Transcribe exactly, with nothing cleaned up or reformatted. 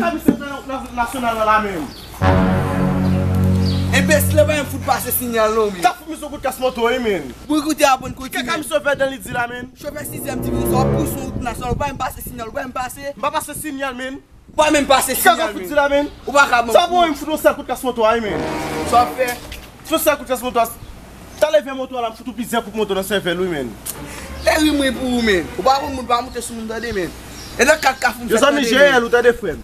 Sa misye fè nan wout na- nasyonal la la menm. Enbesil la pa menm fout pase sinyal non men. Sa fout misye kout kas moto wi men. Bouy koute aprann koti Kaka men. Misye fè dan li di la men. Chofè sizyèm divizyon sa w ap pouse yon wout nasyonal ou pa menm pase sinyal ou pa menm pase. M pa pase sinyal men. Ou pa menm pase Kaka sinyal fout di men. La men. Ou pa ka Sa bon wi m fout yon sèl kout kas moto a wi men. Sa w ap fè. Fout yon sèl kout kas moto a. Talè vè moto a la m fout ou plizyè kout moto nan sèvèl wi men. Tèri mwen pou ou men. Ou pa konn moun pa moute sou moun tande men. E nan kat ka foun Yo zanmi J L ou tande frè m.